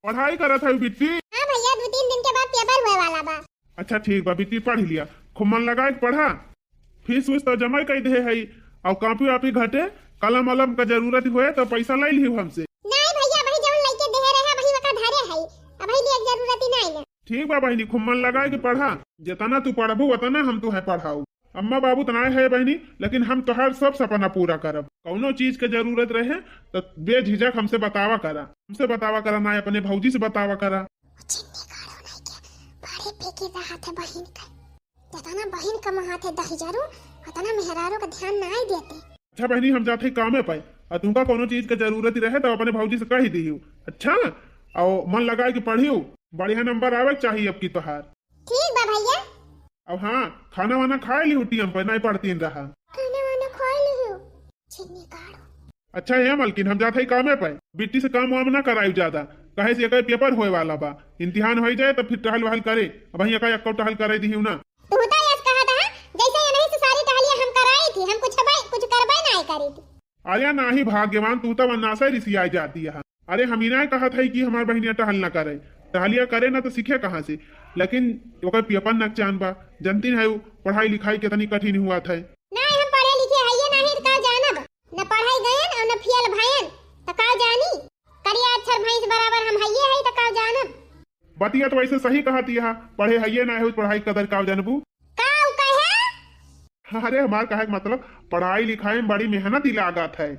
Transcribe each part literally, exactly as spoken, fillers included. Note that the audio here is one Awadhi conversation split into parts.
पढ़ाई करत है बिट्टी? हाँ भैया, दो तीन दिन के बाद पेपर होए वाला बा। अच्छा ठीक बा बिट्टी, पढ़ लिया, खूब मन लगाए के पढ़ा। फीस उस तो जमा कर दे है, और कॉपी वापी घटे, कलम अलम का जरूरत होए तो पैसा ले लियो हमसे। नहीं भैया, वही जवन लइके दे रहे, वही वका धरे है, अब वही लिए जरूरत ही नहीं है। ठीक बा बहिनी, खूब मन लगाए के पढ़ा, जितना तू पढ़बू उतना हम तुहे पढ़ाऊ। अम्मा बाबू तो नाय है बहिनी, लेकिन हम तोहार सब सपना पूरा करब। कौनो चीज के जरूरत रहे तो बेझिझक हमसे बतावा करा, हमसे बतावा करा, ना अपने भौजी से बतावा करा। चिन्नी गाड़ो नहीं के बड़ी फिकिर रहत है बहिन के। जितना बहिन कमात है दहिजरू, उतना मेहरारू का ध्यान नाय देते। अच्छा बहिनी, हम जाते कामे पे, और तुमका कौनो चीज के जरूरत रहे तो अपने भौजी से कह दियो। अच्छा, और मन लगाए के पढ़ियो, बढ़िया नंबर आवे के चाहिए अब की तोहार। ठीक बा भैया। अब हाँ, खाना वाना खाए लियो, टीएम पे नहीं पढ़तीन रहा। खाना वाना खाए लियो, चिन्नी गाड़ो। अच्छा हे मलकिन, हम जात हई कामे पे, बिट्टी से काम वाम ना करायु ज्यादा, कहे से एकर पेपर होए वाला बा, इम्तिहान होई जाए तो फिर टहल वहल करे। अब वहीं एका एक्को टहल करे दिहिउ ना। तू तो यस कहत है, जैसे ये नहीं से सारी टहलिया हम कराई थी, हम कुछ भाई कुछ करबे नहीं करी थी। अरे नाही भाग्यवान, तू तो वन्नासे रिसियाई जाती है। अरे हम ही ना कहत है कि हमार बहिनिया टहल ना करे, टहलिया करे ना तो सीखे कहाँ से? लेकिन ओकर पेपर नकचान बा, जनती है वो पढ़ाई लिखाई कितनी कठिन हुआ था। नहीं, हम पढ़े लिखे हइये नहीं, तो का जानब? न पढ़ाई गयन और न फेल भयन, तो का जानी? करिया अक्षर भैंस बराबर हम हइये हई, तो का जानब? बतिया तो वैसे सही कहती है, पढ़े हइये ना हो, पढ़ाई कदर का जानबू? का उ कहे? अरे हमार कहे के मतलब, पढ़ाई लिखाई में बड़ी मेहनत ही लागत है,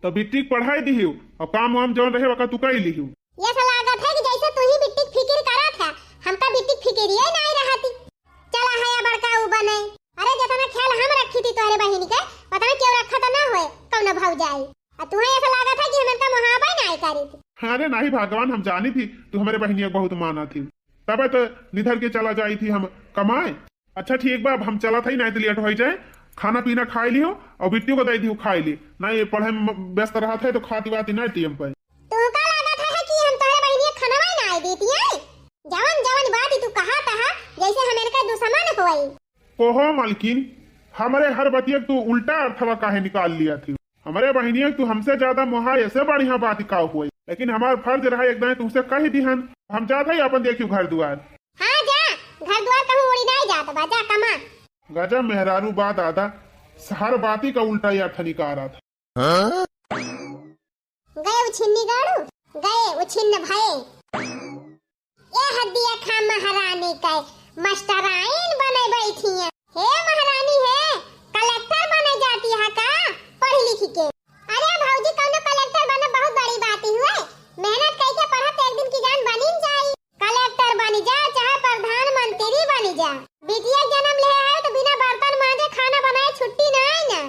तो बिट्टी के पढ़ाई दिहियो और काम वाम जौन रहे वका तू कई लिहियो। ये ऐसा लागत है कि जैसे तू ही बिट्टी के फिकिर करत है, हमका बिट्टी के फिकिर ये नहीं रहती। चला है या बड़का उ बने। अरे जितना ख्याल हम रखी थी तोहरे बहिन के, पता नहीं क्यों रखा तो ना होए, कौन भौजाई। आ तुहे ऐसा लागत है कि हम इनका मुहाबा ही नहीं करी थी। अरे नहीं भगवान, हम जानी थी तू हमारे बहिनिया के बहुत माना थी, तबे तो निधर के चला जाई थी हम कमाए। अच्छा ठीक बा, अब हम चला था ही, नहीं तो लेट हो जाए। खाना पीना खाए लियो और बिट्टियों को दे दियो खाए ली, नहीं पढ़े में व्यस्त रहा था तो खाती वाती नहीं टीएम पे। तू का लागत है कि हम तोहरे बहिनिया खाना ही नहीं देती है? जवन जवन बात तू कहा था, जैसे हम इनका दुश्मन होई। ओहो मलकिन, हमरे हर बतिया तू उल्टा अर्थवा काहे निकाल लिया थी? हमरे बहिनिया तू हमसे ज्यादा मोहा ऐसे बढ़िया बात का हुई, लेकिन हमार फर्ज रहा एक दाएं तुमसे कह दिहन। हम जात है अपन देखियो घर दुआर। हाँ जा, घर दुआर कहूँ उड़ी नहीं जात बा, जा कमा। गजब मेहरारू बा दादा, हर बाती का उल्टा या ठनिकारा था। गए उछिन्नी गाड़ू, गए उछिन्न भये। ए हदिया खा महारानी के मास्टराइन बने बैठी है। हे महारानी हे, कलेक्टर बने जाती है का पढ़ लिख के? अरे भौजी, कौनो कलेक्टर बने बहुत बड़ी बात ही हुए। मेहनत करके पढ़त एक दिन की जान बनी जाई। कलेक्टर बनी जा चाहे प्रधानमंत्री बनी जा, बिटिया जन्म ले है तो बिना बर्तन मांजे खाना बनाए छुट्टी नहीं ना।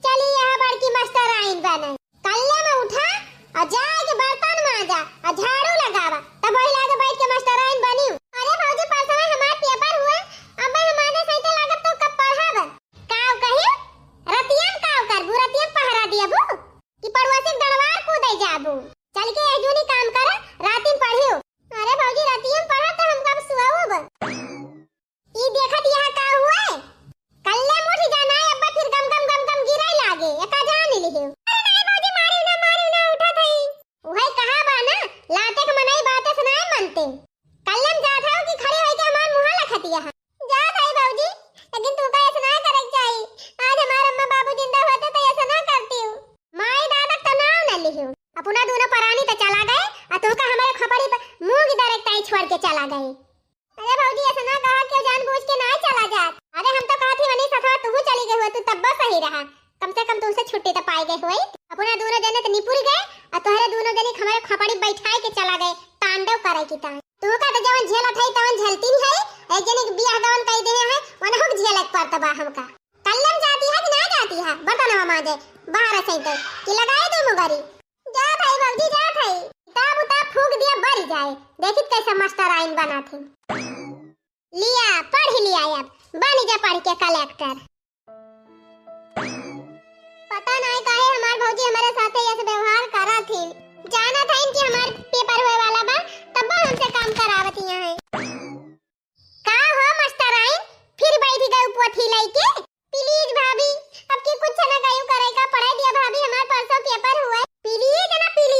चली यह बड़की मास्टराइन बने। कल्ले में उठा और जाए के बर्तन मांजा और झाड़ू लगावा, तब वही लागे बैठ के मास्टराइन बनी। अरे भौजी, परसवा हमार पेपर हुए, अब मैं हमारे सही लागत तो कब पढ़ब? काव कही? रतिया में काव करबू? रतिया में पहरा दियबू कि पड़ोसी के डरवार कूदे जाबू? चल के यह जूनी काम कर, रात में पढ़ियो। अरे भौजी, रतिया में पढ़ब तो हम कब सुअब? ई देखत यहाँ का हुए? कल्ले मुठ जाना है, अब्बा फिर गम गम गम गम गिरे लागे, एका जान लिहे। अरे नहीं भौजी, मारियो ना, मारियो ना, उठत हई। उहे कहा बा ना, लाते के मनई बाते से नाय मनते। कल्ले में जात हऊ कि खड़ी होई के हमार मुँह लखतिया है। जात हई भौजी, लेकिन तू का ऐसा ना करे के चाही। आज हमार अम्मा बाबू जिंदा होते तो ऐसा ना करती हूँ। माई दादा के तो नाव न लिहो। अपना दोनों परानी तो चला गए, आ तुमका हमारे खोपड़ी पर मूंग दरकताई छोड़ के चला गए। अरे भौजी, ऐसा ना कहा, क्यों जानबूझ के ना चला जात। अरे हम तो कहत ही वनी सथवा तुहू चली गई हुआ, तू तब्बो सही रहा, कम से कम तुमसे छुट्टी तो पाए गए हुई। अपना दोनों जने तो निपुर गए, और तोहरे दोनों जने के हमारे खोपड़ी बैठाए के चला गए तांडव करे की तान। तू का तो जवन झेलत है तवन झेलती नहीं है, एक जने के बियाह गवन कई देहे है, वनहु के झेले के पड़त बा हमका। कल्लम जाती है कि ना जाती है? बर्तनवा मांजे, बाहर से तो कि लगाए दो मुगरी। जात हई भौजी, जात हई। किताब उताब फूंक दिया, बरी जाए। देखित कैसे मास्टराइन बनात ही। लिया, पढ़ लिया, अब बन जा पढ़ के कलेक्टर। पता नहीं काहे हमार भौजी हमारे साथे ऐसे व्यवहार करत ही। जानत हईन कि हमार पेपर होए वाला बा, तब्बो हमसे काम करावत ही हैं। का हो मास्टराइन, फिर बैठ गए पोथी लेके? प्लीज भाभी, अब की कुछ ना गयू करे का, पढ़ाई दिया भाभी, हमार परसों पेपर हुआ है। प्लीज ना, प्लीज।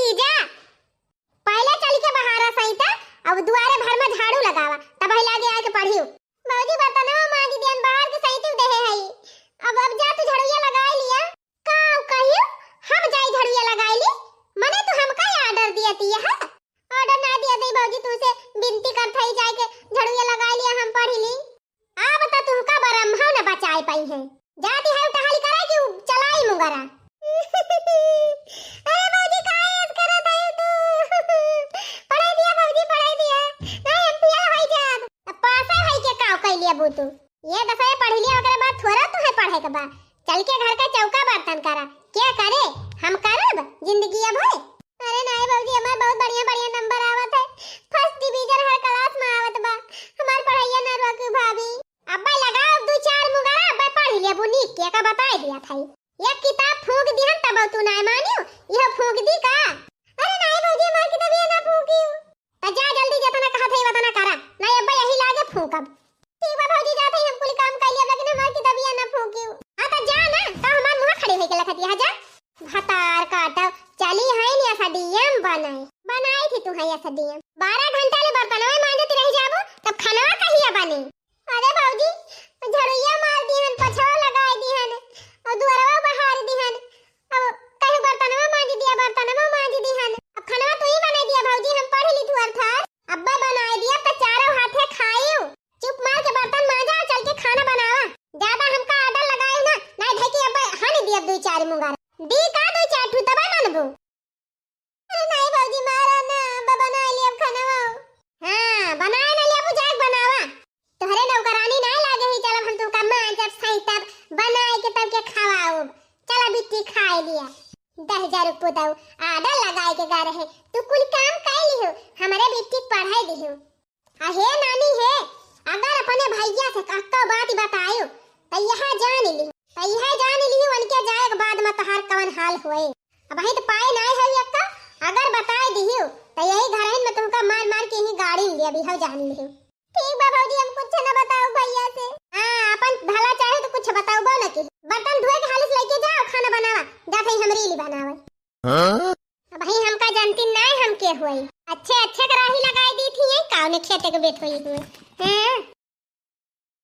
तू। ये दसवीं पढ़ लिया, ओकरे बाद थोड़ा तुहे पढ़े के बा। चल के घर का चौका बर्तन करा। क्या करे? हम करब जिंदगी अब है? अरे नाई भौजी, हमार बहुत बढ़िया बढ़िया नंबर आवत है, फर्स्ट डिवीजन हर क्लास में आवत बा। हमार पढ़ाइया ना रोकी भाभी। अब्बा लगाओ दो चार मुंगरा, अब्बा पढ़ लेबू नीक के, का बताए दिया था। एक किताब फूंक दिहन तब तू नाई मानियो, यह फूंक दी का? अरे नाई भौजी, हमार किताबिया ना फूंकियो। त जा जल्दी, जतना कहा था वतना करा, नाई अब्बा यही लागे फूंकब। ठीक बा भौजी, जात हई हम कुल काम कर लिया, लेकिन हमार किताबिया ना फूंकियो। हाँ त जा ना, का हमार मुंह खड़े होके लखत यहाँ जा। भतार काटव, चली है नी ऐसा डीएम बनाए। बनाई थी तू है ऐसा डीएम। बारह घंटा ले बर्तनवा मांजत रह जाबो, तब खानवा कहिया बने? अरे भौजी, झड़ुइया मार दिहन, पोछवा लगाए दिहन, और दुअरवा बहार दिहन। अब कहीं बर्तनवा मांज दिया, बर्तनवा मांज दिहन। अब खानवा तू ही बनाई दिया भौजी, हम पढ़ ली थुअर थार। अब्बा बनाए दिया त चारों हाथे खाइयो। चुप मार के बर्तन मांजा और चल के खाना बनावा। ज्यादा हमका ऑर्डर लगायो ना, नाई धई के अब्बा हानि दिया दो चार मुंगारा। दी का दो चार ठू तबे मनबू। अरे नाई भौजी, मारा ना, ब-, बनाए लिया अब खाना। हाँ, बनाए ना लिया, बुझाए बनावा। तोहरे नौकरानी नाई लागे ही, चलब हम तुमका मांजब, सैंतब, बनाए के तब के खवाउब। चला बिट्टी खाए लिया। दस हजार रुपये दऊ, ऑर्डर लगाए के गा रहे, तू कुल काम कर लिहो, हमारे बिट्टी पढ़ाई दिहो। अहे नानी हे, अगर अपने भैया से कत्तो बात बतायो, त यह जान लिहो, त यह जान लिहो, उनके जाए के बाद में तोहार कवन हाल होए। अबही त पाए नाय है यक्का, अगर बताए दिहियो, त यही घरहिन में तुमका मार मार के ही गाड़ी ले अभी हो जान लिहो। ठीक बा भौजी, हम कुछ न बताओ भैया से। हाँ, अपन भला चाहे तो कुछ बताओ ना कि बर्तन धोए के हालिस लेके जाओ, खाना बनावा, जा भाई हमरे लिए बनावे। हाँ? अब भाई हमका जानती नाय हम के हुई। अच्छे अच्छे कराही लगाई दी थी, ये काउने खेते के बेट हुई हुए। हाँ?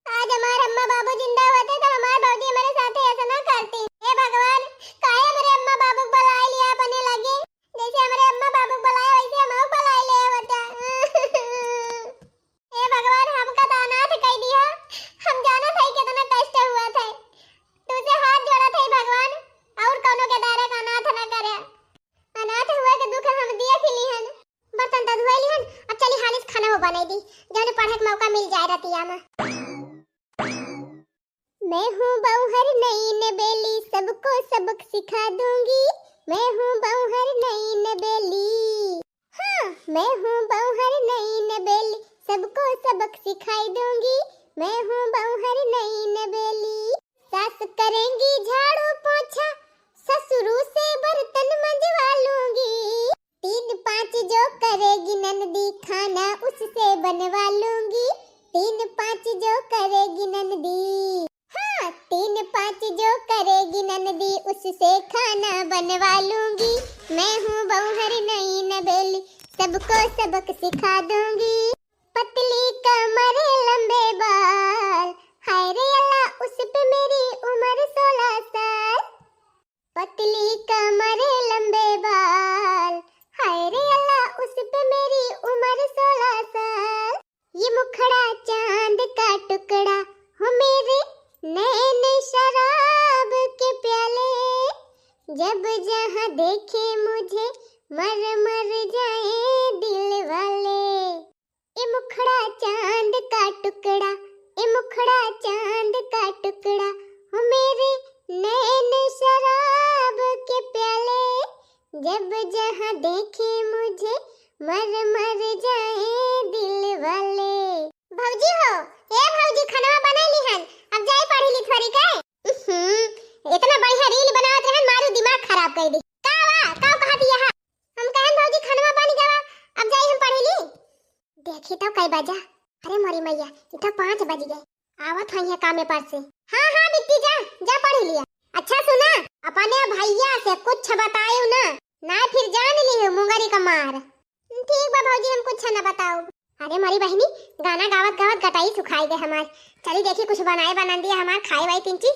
आज हमार अम्मा बाबू जिंदा होते तो हमार भौजी हमारे साथे ऐसा ना करती। हे भगवान, काहे हमरे अम्मा बाबू को बुलाए लिया अपने लगे? जैसे हमरे अम्मा बाबू को बुलाया वैसे हमहू को बुलाए ले होता। हे भगवान, हमका तो अनाथ कह दिया। हम जानत है कितना कष्ट हुआ था। तुझसे हाथ जोड़ा था भगवान, और कौनो के दारे का अनाथ ना करे। अनाथ हुए के दुख हम देख लिहन। बर्तन तो धोए लिहन, अब चली हालिस खाना हो बनाई दी, जौने पढ़े के मौका मिल जाए रतिया में। मैं हूँ बौहर नई नबेली, सबको सबक सिखा दूंगी। मैं हूँ बौहर नई नबेली, हाँ, मैं हूँ बौहर नई नबेली, सबको सबक सिखाई दूंगी। मैं हूँ बौहर नई नबेली, सास करेंगी झाड़ू पोछा, ससुरू से बर्तन मंजवा लूंगी। तीन पाँच जो करेगी ननदी, खाना उससे बनवा लूंगी। तीन पाँच जो करेगी ननदी, हाँ, तीन पाँच जो करेगी ननदी, उससे खाना बनवा लूंगी। मैं हूँ बौहर नई नबेली, सबको सबक सिखा दूंगी। पतली कमर, लंबे बाल, हाय रे अल्लाह, उस पे मेरी उम्र सोलह साल। पतली कमर, लंबे बाल, हाय रे अल्लाह, उस पे मेरी उम्र सोलह साल। ये मुखड़ा चांद का टुकड़ा, हो मेरे नैन शराब के प्याले। जब जहाँ देखे मुझे, मर मर जाए दिल वाले। ए मुखड़ा चांद का टुकड़ा, ए मुखड़ा चांद का टुकड़ा, हो मेरे नैन शराब के प्याले। जब जहाँ देखे मुझे, मर मर जाए दिल वाले। भौजी हो, ए भौजी, खनवा बना लिहन, अब जाए पढ़ी ली थोड़ी के। उहुं, इतना बढ़िया रील बनावत रहन, मारू दिमाग खराब कर दी। का वा, का कहत यहा? हम कहन भौजी खनवा बन गवा, अब जाई हम पढ़ी ली। देखी तो कई बजा। अरे मोरी मैया, ई तो पाँच बज गए। आवत हई है कामे पर से। हाँ, हाँ, बिट्टी जा, जा पढ़ी लिया। अच्छा सुना, अपने भैया से कुछ बतायो ना, ना फिर जान लियो मुंगरी का मार। ठीक बा भौजी, हम कुछ ना बताओ। अरे मोरी बहिनी, गाना गावत गावत गटाई सुखाई गए हमार। चली देखी कुछ बनाए बना दिया हमार खाए वाई तिनची।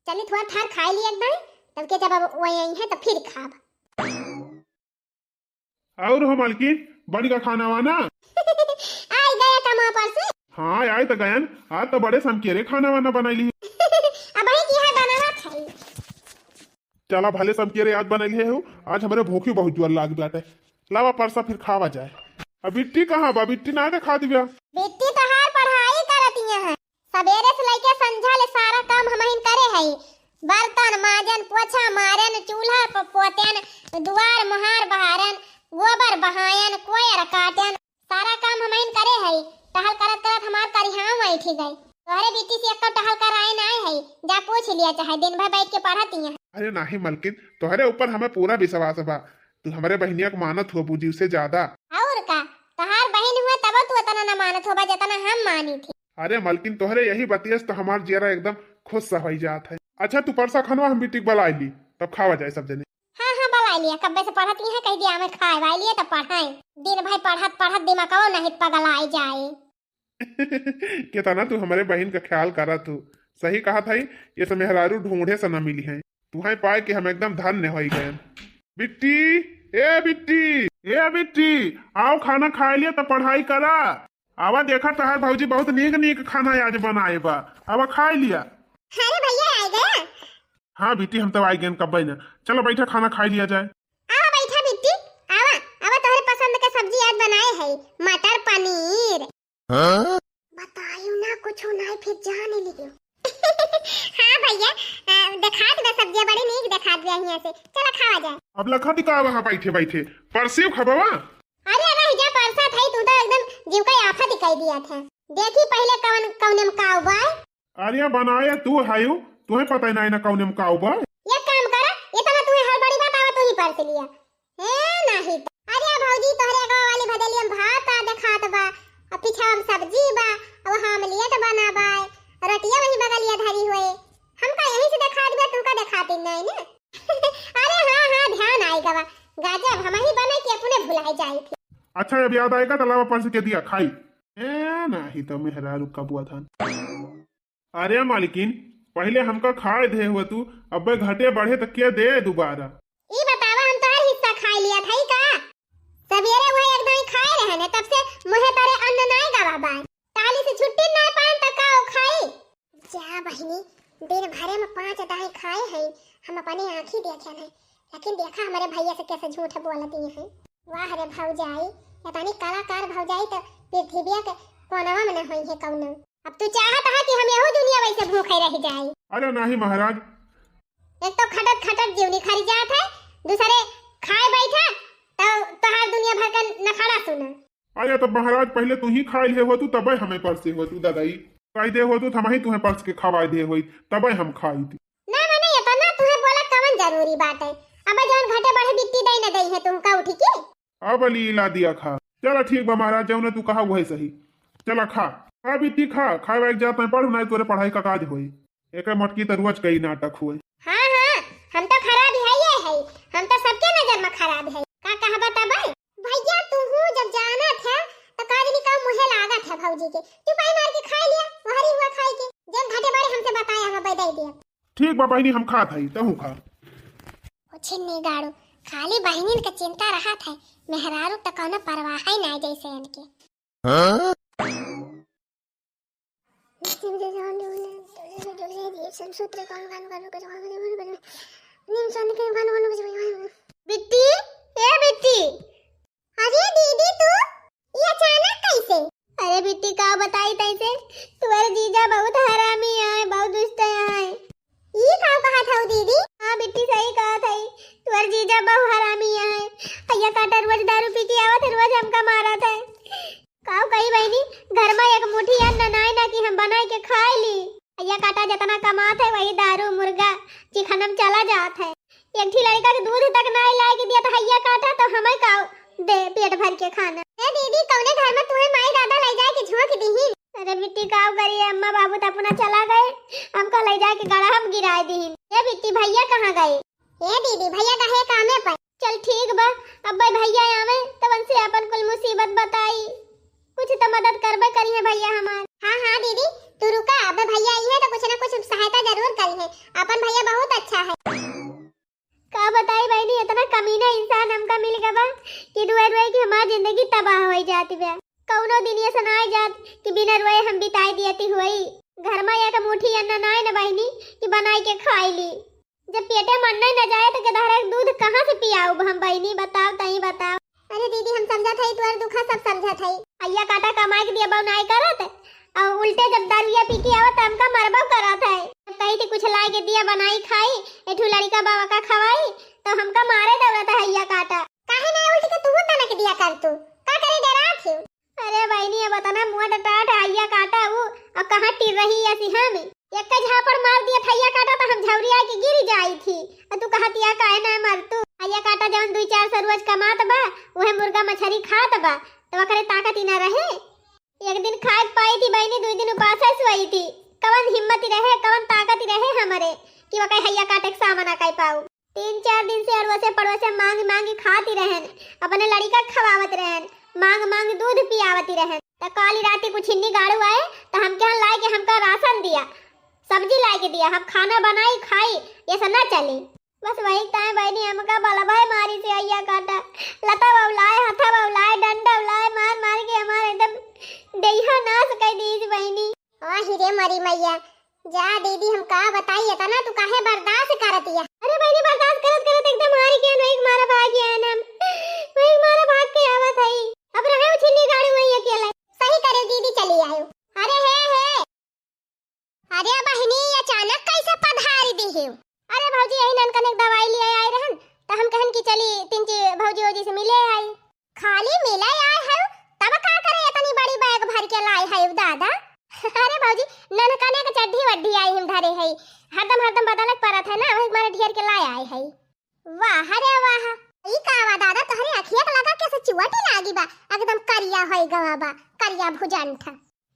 चली थोड़ा थार खाए ली एकदम, तब के जब अब वही आई है तो फिर खाब। और हो मालकिन, बन गया खाना वाना? आई गया कमा पर से। हाँ, आए तो गयन। आज तो बड़े समकेरे खाना वाना बनाई ली। अब ही की है बनावा खाई। चला भले समकेरे आज बनाई लिए हो, आज हमारे भूखी बहुत जोर लाग बाटे। लावा परसा फिर खावा जाए। अब बिट्टी कहाँ बा? बिट्टी ना देखा दिव्या। बिट्टी तोहार पढ़ाई करत यहाँ है। बर्तन माजन, पोछा मारन, चूल्हा प-, पोतन, दुआर मोहार बहारन, गोबर बहायन, कोयर काटन, सारा काम हमहिन करे हई। टहल करत करत हमार करिहाव बैठी गई। तोहरे बिट्टी से एक्को टहल कराए नाय हई, जा पूछ लिया चाहे, दिन भर बैठ के पढ़त ही है। अरे नाही मलकिन, तोहरे ऊपर हमें पूरा विश्वास बा, तू हमरे बहिनिया के मानत हो बूझी उसे ज्यादा। और का, तोहार बहिन हुए तब तू इतना न मानत होबा जितना हम मानी थी। अरे मलकिन, तोहरे यही बतिया से तो हमार जियरा एकदम खुश होई जात है। अच्छा, तू परसा खनवा हम बिट्टी के बुलाई ली, तब खावा जाए सब जने। हाँ, हाँ, बुलाई लिया, कब्बे से पढ़त ही है, कह दिया हमें खाए वाई लिए तो पढ़ाए। दिन भर पढ़त पढ़त दिमागवा नहीं पगलाई जाए। केतना तू हमरे बहिन का ख्याल करत हू। सही कहत हई, ये सब मेहरारू ढूंढे से न मिली हैं। तुहैं पाए के हम एकदम धन्य होई गए। बिट्टी, ए बिट्टी, ए बिट्टी, आओ खाना खाए लिया तब पढ़ाई करा। आवा देखा तहार भौजी बहुत नीक नीक खाना आज बनाए बा, आवा खाए लिया। अरे भैया आ गया। हाँ बिट्टी, हम तो आ गए कब्बे ना। चलो बैठा, खाना खाए लिया जाए। आवा बैठा बिट्टी, आवा, आवा तोहरे पसंद का सब्जी आज बनाए है, मटर पनीर। हाँ? बताइयो ना कुछ ना, फिर जान लियो। हाँ भैया, अ, देखात बा सब्जियां बड़ी नीक देखात बा हियां से। चला खावा जाए। अब लखा दिखावा हाँ बैठे बैठे। परसियो खबवा? अरे रह जा परसा थाई, तू तो एकदम जीव का आफत ही कह दिया था। देखी पहले कौन, कौन में का उबाय। अरे बनाए तू हायू, तुहे पता ही नहीं ना कौन में का उबाय। एक काम करा, इतना तुहे हड़बड़ी बात आवा तू ही परस लिया। हे नाही त। अरे भौजी, तोहरे गाँव वाली भदेलिया में भात आ देखात बा, आ पिछवा में सब्जी बा, आ वहाँ omelette बना बा, रोटिया वही बगलिया धरी हुए। हमका यहीं से देखात बा, तुमका देखाती नहीं ना। अरे हाँ, हाँ, ध्यान आई गवा। गजब, हम ही बने कि अपने भुलाई जाई थी। अच्छा, अब याद आएगा, तलावा परस के दिया खाई। ए, नाही तो मेहरारू कबुआ धन। अरे मालकिन, पहिले हमका खाए दे हुआ तू, अबे घटे बढ़े त के दे दुबारा? ई बतावा, हम तोहर हिस्सा खाए लिया था ई का? सबेरे वही एक दाई खाए रहे ने, तब से मुँहे तरे अन्न नाय गवा बाय। ताली से छुट्टी नाय पाएन त का ओ खाई? जा बहिनी, दिन भरे में पाँच दाई खाए हैं, हम अपने आँखी देखे हैं, लेकिन देखा हमरे भैया से कैसे झूठ बोलती हैं। वाह रे भौजाई, इतनी कलाकार भौजाई त पृथ्विया के कोनवा में न होई है कौनो। अब तू चाहत है कि हम यहू दुनिया वैसे भूखे रह जाई? अरे नाही महाराज। एक तो खटत खटत जीवनी खरी जात है, दूसरे खाए बैठा तो तोहार दुनिया भर का नखड़ा सुना। अरे तो महाराज पहिले तू ही खाए ले हो तू, तबे हमें परसे हो तू दादाई। खाई दे हो तू, हम ही तुहे परस के खवाए दे होई, तबे हम खाई थी। ना मने इतना तुहे बोला कवन जरूरी बात है? अब जौन घटे बढ़े बिट्टी दई न दई है तुमका उठी के? अब लीला दिया खा। चला ठीक बा महाराज, जौन तू कहा वही सही। चला खा, खा बिट्टी खा, खाए वाइक जात है पढ़, नाई तोरे पढ़ाई का काज होई। एकर मटकी त रोज कई नाटक होई। हाँ, हाँ, हम तो खराब है ये है, हम तो सबके नजर में खराब है। का कहबा तब? भैया तू हूँ जब जानत है तो का जनी का मुँहे लागत है भौजी के। चुपाई मार के खाए लिया, वहरी हुआ खाए के। जब घटे बड़े हमसे बताया हम दे दिया। ठीक बा बहिनी, हम खात हई, तहू खा। ओ छिन्नी गाड़ू, खाली बहिनीन के चिंता रहत है, मेहरारू त कौनो परवाह ही ना जैसे इनके। हाँ? बिट्टी, ए बिट्टी। अरे दीदी तू, ये अचानक कैसे? अरे बिट्टी का बताई तैसे, तुअर जीजा बहुत हरामी आए, बहुत दुष्ट आए। ई का कहत हऊ दीदी? हाँ बिट्टी सही कहत हई, तुअर जीजा बहुत हरामी आए। अइया काटा रोज दारू पी के आवत है, रोज हमका मारत है। काऊ कही बहिनी, घर में एक मुट्ठी अन्न नाय ना कि हम बनाई के खाए ली। अइया काटा जितना कमात है वही दारू मुर्गा चिखन में चला जात है। एक ठी लड़का के दूध तक नाय लाए के दिया तो अइया काटा तो हमें काऊ दे पेट भर के खाना। ए दीदी, कौने घर में तुम्हें माई दादा ले जाए के झोंक दीही? अरे बिट्टी काऊ करी, अम्मा बाबू तो अपना चला गए, हमका ले जाए के गड़हा में गिराए दीही। ए बिट्टी, भैया कहाँ गए? ए दीदी, भैया गए कामे पर। चल ठीक बा, अब्बे भैया आवे तब उनसे अपन कुल मुसीबत बताई, कुछ तो मदद करबे करिहे भैया हमार। हाँ हाँ दीदी, तू रुका, अब्बे भैया आई है तो कुछ ना कुछ सहायता जरूर करिहे, अपन भैया बहुत अच्छा है। का बताई बहिनी, इतना कमीना इंसान हमका मिल गवा कि रोए रोए के हमार जिंदगी तबाह हो जाती बा। कौनो दिन ऐसा ना आ जात कि बिना रोए हम बिताई दियती होई। घर में एक मुट्ठी अन्न नाय न बहिनी कि बनाई के खाई ली। जब पेटे में अन्न न जाए तो के धारा दूध कहाँ से पियाऊब हम बहिनी, बताओ तई बताओ। अरे दीदी, हम समझत हई, तोर दुखा सब समझत हई। अइया काटा कमाए के दिया बाऊ नाय करत, और उल्टे जब दारुया पी के आवत हमका मरबो करत है। जब कही थी कुछ खिलाई के दिया बनाई खाई, एठू लड़िका बाबा का खवाई, तो हमका मारे दौड़त है हैया काटा। काहे ना उठ के तू तनक दिया कर तू? का करे डरात हो? अरे बहिनी, अब अतना मुँह डटाट हैया काटा ऊ, अब कहाँ टिर रही है सिहा में? एक झापड़ मार दिया हैया काटा तो हम झौरी आके गिर जाई थी। और तू कहत या काहे ना मर तू? हैया काटा जवन दुई चार सौ रोज कमात बा, उहे मुर्गा मछरी खात बा, तो ओकरे ताकत ही ना रहे। एक दिन खाए के पाई थी बहिनी, दुई दिन उपासे सोई थी। कवन हिम्मत ही रहे, कवन ताकत ही रहे हमरे कि वो कहे हैया काटे के सामना कर पाऊ। तीन चार दिन से अड़वसे पड़वसे मांग मांग खाती रहन, अपने लड़िका के खवावत रहन, मांग मांग दूध पियावती रहन। त काली राती कुछ हिन्नी गाड़ू आए, त हमके यहाँ लाए के हमका राशन दिया, सब्जी लाए के दिया, हम खाना बनाई खाई, ये सब ना चली। बस वही ताए बहिनी हमका बलबे मारी से हैया काटा, लता बउलाए, हथा बउलाए, डंडा बउलाए, मार मार के हमार एकदम देहिया नाश कर दीस बहिनी। आही रे मरी मैया, जा दीदी, हम का बताई, इतना तू काहे बर्दाश्त करत या? अरे बहिनी, बर्दाश्त करत करत एकदम हार गया, वही मारा भाग गया हम, वही मारा भाग के आवत हई। अब रहे उछिन्नी गाड़ी वही अकेले। सही करे दीदी, चली आयो। अरे हे हे, अरे बहिनी, अचानक कैसे पधार दी हो? अरे भौजी, यही ननकने के दवाई लिए आए रहन, तो हम कहन कि चली तीन ची भौजी वौजी से मिले आई। खाली मिले आए हो, तब का करे इतनी बड़ी बैग भर के लाए हो दादा? अरे भौजी, ननकने के चड्ढी वड्ढी आई हम धरे है, हरदम हरदम बदलक परत है ना, वही मारे ढेर के लाए आए है। वाह रे वाह, ई का वा दादा, तोहरे अखिया के लगा कैसे चुअटी लागी बा, एकदम करिया होई गवा बा, करिया भुजंठ।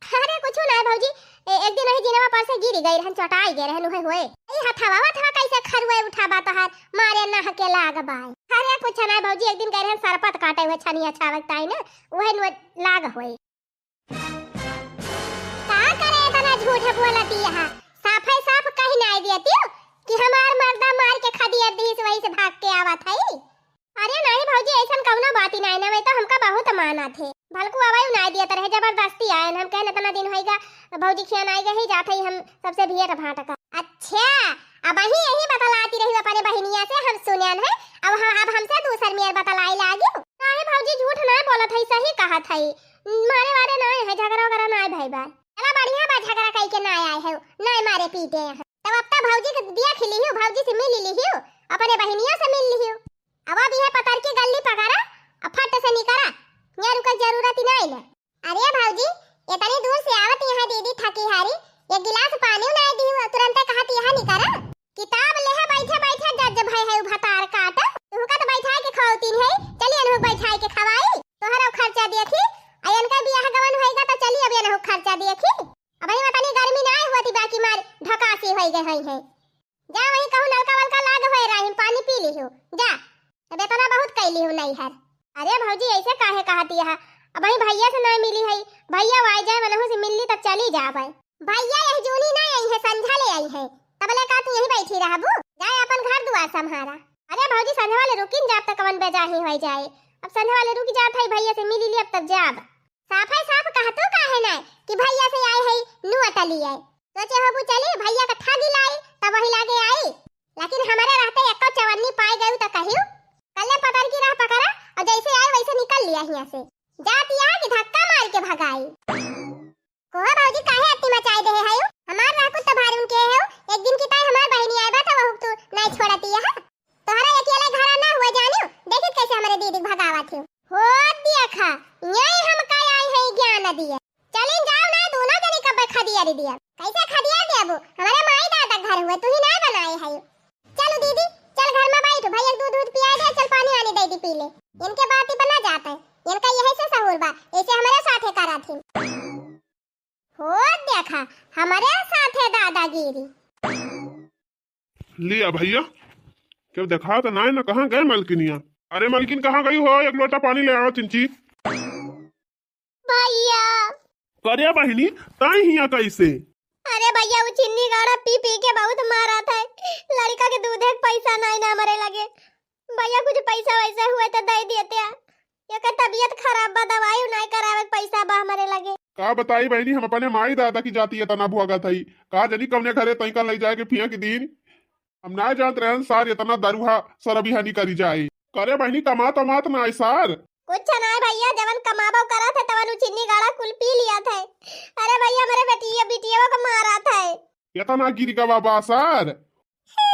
अरे कुछ ना भौजी, ए, एक दिन वही जिनवा पर से गिरी गई रहन, चटाई गए रहन, उहे होए। ई हथवा हथवा कैसे खरुए उठा बा तोहार, मारे नह के लाग बाय। अरे कुछ ना भौजी, एक दिन गए रहन सरपत काटे हुए छनिया छावक ताई ना, उहे नुए लाग होए। का करे इतना झूठ बोलती है? साफे साफ कही नाई देती हो कि हमार मर्दा मार के खदिया दीस, वही से भाग के आवत है। अरे नाई भौजी, ऐसन कौनो बात ही नाई ना, वे तो हमका बहुत मानत है। भलकू अवै नाई दियत रहे, जबरदस्ती आयन। हम कहन इतना दिन होइगा भौजी खियान आई गई, जात है हम सबसे भेंट भांट का। अच्छा, अब ही यही बतलाती रही अपने बहिनिया से, हम सुनन है। अब हम, अब हमसे दूसर मेर बतलाई लागी। नाई भौजी, झूठ ना बोलत है, सही कहत है। मारे वारे ना है, झगड़ा वगैरह ना भई बा। चला बढ़िया बा, झगड़ा कई के ना आए है, ना मारे पीटे हैं। तब अब तो भौजी के दिया खिली हो, भौजी से मिल ली हो, अपने बहिनिया से मिल ली हो। अब अब यह पतर की गल्ली पकड़ा, अब फट से निकरा, यहाँ रुके जरूरत ही ना है। अरे भौजी, इतनी दूर से आवत यहाँ दीदी थकी हारी, एक गिलास पानी ना दी हो, तुरंत कहत यहाँ निकरा। किताब लेहे बैठे बैठे जज भय है भतार काट। तुहका तो बैठाए के खवाउतीन है, चली अनहु बैठाए के खवाई। तोहरा खर्चा देखी, आ इनका बियाह गवन होइगा तो चली अब अनहु खर्चा देखी। अब ही बतानी गर्मी ना हुआ थी, बाकी मार ढकासी होई गए होई है। जा वहीं कहूँ नलका वलका लाग होए रही, पानी पी ली हो, जा। अब इतना बहुत कैली हो नहीं हर। अरे भौजी, ऐसे काहे कहती है? अब ही भैया से ना मिली है, भैया वाई जाए मनहु से मिल ली तो चली जाबे। भैया यही जूनी ना आई है, संझा ले आई है, तबले का तू यही बैठी रहबू? जाए अपन घर दुआर संभारा। अरे भौजी, संझवा ले रुकिन जाब त कवन बेजाही होई जाए। अब संझवा ले रुक जात है, भैया से मिली लियब तब जाब। साफे साफ कहतो काहे ना कि भैया से आए है, नुआ टली आए। सोचे होबू चली भैया का ठागी लाई, तब वही लागे आई। लेकिन हमारे रहते एको चवन्नी पाए गयू त कहियो, कल्ले पतर की राह पकड़ा और जैसे आए वैसे निकल लिया हियां से। जाती है कि धक्का मार के भगाई। कोहा भौजी काहे अत्ती मचाए देहे हयो? हमार रह कुछ तो भारी उनके हो, एक दिन की ताई हमार बहिनी आए बा त वहु तू नहीं छोड़ती है। तोहरा अकेले घरा ना हुआ जानियो, देखित कैसे हमरे दीदी के भगावत हो। हो देखा, यही हम का आई है ज्ञान दिए। चलिन जाओ ना, दोनों जने कब्बे खदियारी दिया। कैसे खदियार देबू? हमारे माई दादा घर हुए, तू ही ना बनाए है। चलो दीदी, चल घर में बैठ, भैया दूध दूध पिया दे, चल पानी वानी दे दी पी ले। इनके बात ही बना जाता है, इनका यही से सहूर बा, ऐसे हमारे साथे करा थी। हो देखा, हमारे साथे दादागिरी। लिया भैया, क्यों देखा तो ना, ना कहाँ गए मलकिनिया? अरे मलकिन, कहाँ गई हो? एक लोटा पानी ले आओ चिंची। भैया। करे बहिनी, ताई हिया कैसे? अरे भैया, वो चिन्नी गाड़ा पी पी के बहुत मारा था। लड़का के दूधे के पैसा नहीं ना हमारे लगे। भैया, कुछ पैसा वैसा हुए तो दे देते। एकर तबीयत खराब बा, दवाई उनाई करावे के पैसा बा हमरे लगे। का बताई बहिनी, हम अपने माई दादा की जाति इतना भोगत हई। का जानी कवने घरे तैका लई जाए के फेंक दीन। हम ना जानत रहन सार इतना दरुहा सरबिहानी करी जाए। करे बहिनी, कमात अमात ना आए सार। कुछ ना भैया, जवन कमाबो करत है तवन उ चिन्नी गाड़ा कुल पी लिया था। अरे भैया, हमरे बेटिया बिटिया को मारा था। एतना गिर गवा बा सर। हे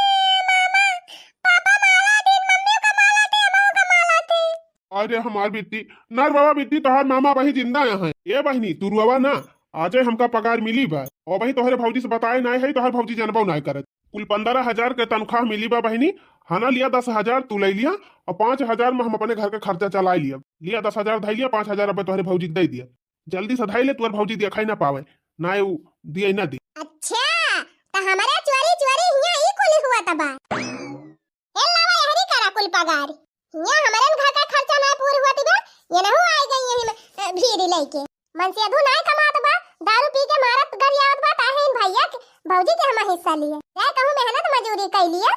मामा, पापा माला दीन, मम्मी का माला दे, अम्मा का माला दे। अरे हमार बिट्टी, नर बाबा बिट्टी, तोहार मामा अबही जिंदा है। ए बहिनी, तू रुआवा ना, आजे हमका पगार मिली बा। अबही तोहरे भौजी से बताए नाय है, तोहर भौजी जनबो नाय करत। कुल पन्द्रह हजार के तनख्वाह मिली बा बहिनी, हना लिया दस हजार तू ले लिया, और पाँच हजार में हम अपने घर के खर्चा चलाए लिया। लिया दस हजार धई लिया, पाँच हजार अब तोहरे भौजी के दे दिया। जल्दी से धई ले, तोहर भौजी देखा ही ना पावे, ना उ दिए ना दे। अच्छा, त हमरे चोरी चोरी हिया ई कुल हुआ तबा। ए लावा, यहरी करा कुल पगार। हिया हमरे घर का खर्चा ना पूर हुआ तिबा, ये नहु आए गई यही में, अ, भीड़ लेके। मन से अधू नाय कमात बा, दारू पी के मारत गरियावत बा, ताहे इन भैया के, भौजी के हम हिस्सा लिए। जाए कहूँ मेहनत मजूरी कई लिए।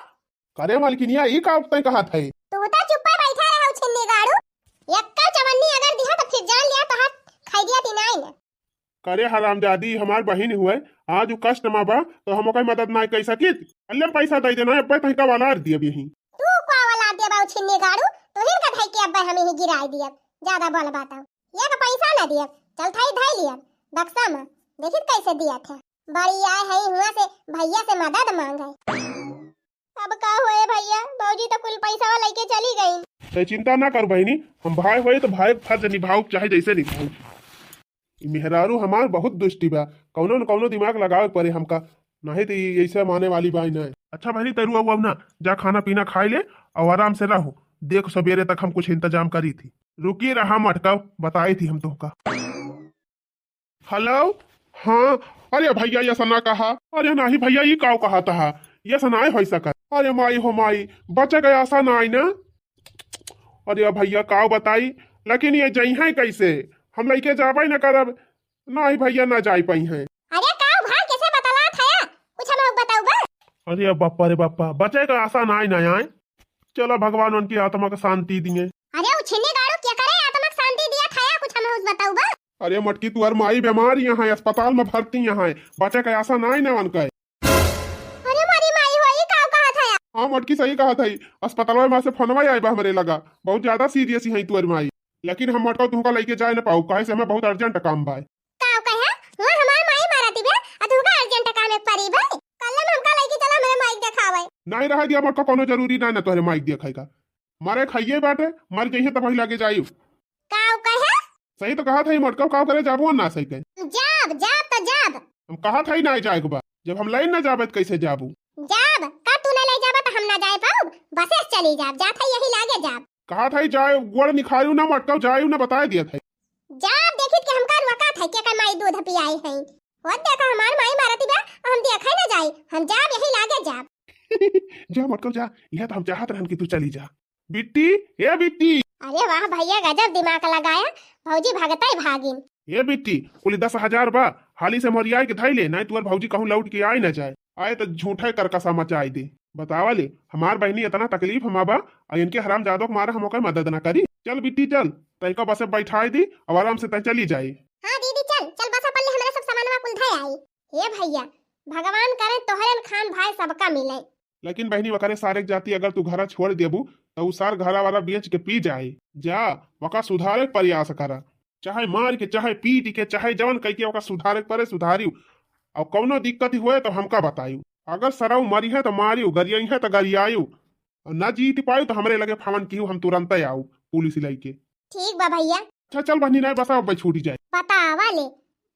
करे मलकिनिया, ई का उतई कहत है? तू तो चुप्पे बैठा रहो छिन्नी गाड़ू। एक्का चवन्नी अगर दिहा तो फिर जान लिया तोहार खाई दिया ती नाई न। करे हरामजादी, हमार बहिन हुए, आज उ कष्ट मा बा, तो हम ओकर मदद नाय कई सकित। अल्ले पैसा दे देना, अब्बे तहिका वाला आर दियब यही। तू का वाला दियब, बाऊ छिन्नी गाड़ू, तोहिन का धई के अब्बे हम यही गिराई दियब। ज्यादा बोल बात। ये का पैसा ना दियब, चल थाई धई लियब, बक्सा मा, देखित कैसे दिया थे। बड़ी आए है हुआ से भैया से मदद मांगे। अब का होए भैया, भौजी तो कुल पैसा लेके चली गई। ते चिंता ना कर बहिनी, हम भाई होए तो भाई के फर्ज निभाऊ, चाहे जैसे निभाऊ। ई मेहरारू हमार बहुत दुष्टी बा, कौनो न कौनो दिमाग लगावे के पड़े हमका, नहीं तो ई ऐसे माने वाली बाई नहीं। अच्छा बहिनी, तरुआ हुआ ना, जा खाना पीना खाई ले और आराम से रहो, देख सवेरे तक हम कुछ इंतजाम करी थी। रुकी रहा मटका, बताई थी हम तोहका। हेलो, हाँ, अरे भैया, ये सना कहा? अरे नाही भैया, ये काव कहा तहा? ये सना होई सकत। अरे माई हो माई, बचे के आशा नाही ना। अरे भैया, काव बताई, लेकिन ये जइहैं कैसे? हम लइके जाबे न करब। नाही भैया, ना जाई पइहैं। अरे काव भाई, कैसे बतला था? कुछ हम बताऊ बा? अरे बप्पा रे बप्पा, बचे के आशा नाही ना आए। चला, भगवान उनकी आत्मा का शांति दिए। अरे उ छिन्नी गाड़ू, के करे आत्मा का शांति दिया था, कुछ हम बताऊ बा? अरे मटकी, तुहर माई बीमार यहाँ है, अस्पताल में भर्ती यहाँ है, बचे के आशा नाई न उनके। अरे मोरी माई हो, ई का कहा था? हाँ मटकी, सही कहा था, अस्पताल में से फोनवा आए बा हमरे लगा, बहुत ज्यादा सीरियस है तुहर माई, लेकिन हम मटका तुहका लेके जाए न पाऊ, काहे से हमें बहुत अर्जेंट काम बा। का कहे? वहाँ हमार माई मारती बे, आ तुहका अर्जेंट काम एक परी बे, कल में हमका लेके चला हमरे माई देखावे। नहीं रह दिया मटका, कोनो जरूरी ना न तोहरे माई देखाए का, मारे खाइए बाटे, मर जइहे तब वही लागे जाई। का कहे? सही तो कहा था, ई मटका का करे जाबो ना सही कहे। जाब, जाब तो जाब। हम कहा था ही ना जाए के बा, जब हम लाइन ना जाबे तो कैसे जाबू? जाब, का तू ना ले जाबा तो हम ना जाए पाऊब, बसे से चली जाब, जात है यही लागे जाब। कहा था ही जाए, गोड़ निखारू ना मटका जाए ना बताए दिया था। जाब देखित के हमका रुआ का था के का माई दूध पियाई है। वो देखा हमार माई मारती बा, हम देखे ना जाई, हम जाब यही लागे जाब। जा मटका जा, यह तो हम चाहत रहन कि तू चली जा। बिट्टी, ए बिट्टी। अरे वाह भैया, गजब दिमाग लगाया, भौजी भगतई भागिन। ए बिट्टी, कुल दस हजार बा, हाली से मोरियाए के धई ले, नाई तुअर भौजी कहूँ लौट के आए ना जाए। आए तो झूठे करकसा मचाई दे। बतावा ले, हमार बहिनी इतना तकलीफ मा बा, और इनके हरामजादों के मारे हम ओकर मदद ना करी। चल बिट्टी चल, तैका बसे बैठाई दी, और आराम से तै चली जाई। हाँ दीदी चल, चल बस अपन ले हमारा सब सामानवा कुल धै आई। हे भैया, भगवान करे तोहरन खान भाई सबका मिले। लेकिन बहिनी, वकरे सारे के जाति अगर तू घरा छोड़ देबू, त उ सार घरा वाला बेच के पी जाए। जा, वका सुधारे के प्रयास करा, चाहे मार के, चाहे पीट के, चाहे जवन कह के वका सुधारे के परे, सुधारियो। और कौनो दिक्कत होए तो हमका बताइयो। अगर सरऊ मरी है तो मारियो, गरियाई है तो गरियाइयो, और ना जीत पायो तो हमरे लगे फोन कियो, हम तुरंत आऊ पुलिस लेके। ठीक बा भैया। अच्छा चल बहिनी, नहीं बसा अब छूटी जाए। बतावा ले,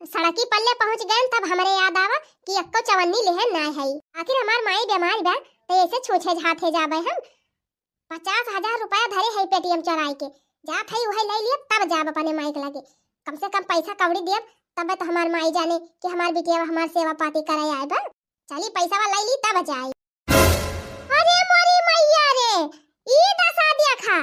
सड़की पल्ले पहुँच गए तब हमरे याद आवा कि एक्को चवन्नी लेहे ना है। आखिर हमार माई बीमार बा, तो ऐसे छूछे झाथे जाबे हम। पचास हजार रुपया धरे है पेटीएम चोराई के, जात है उहे ले लिए तब जाब अपने माई के लगे। कम से कम पैसा कौड़ी देब, तब तो हमार माई जाने कि हमार बिटिया हमार सेवा पाती करे आए बा। चली पैसा वाला ले ली तब जाए। अरे मोरी मैया रे, ई दशा देखा।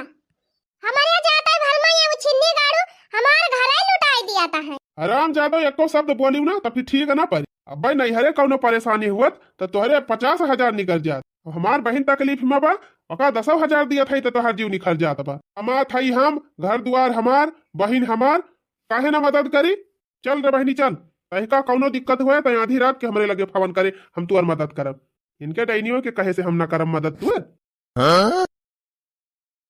हमारे जाता है भर में ये छिन्नी गाड़ू, हमार घर ही लुटाई दिया ता है। हराम जादो एको शब्द बोलियो ना तो फिर ठीक ना परी। अब्बे नैहरे कौनो परेशानी हुअत तो तोहरे पचास हजार निकल जात। अब हमार बहिन तकलीफ में बा, ओका दसो हजार दिया था तो तोहर जीव निकल जात बा। कमात हई हम, घर दुआर हमार, बहिन हमार, काहे ना मदद करी? चल रे बहिनी चल, तहिका कौनो दिक्कत हुए तो आधी रात के हमरे लगे फोन करे, हम तुअर मदद करब। इनके डैनियों के कहे से हम ना करब मदद तुअर। हाँ?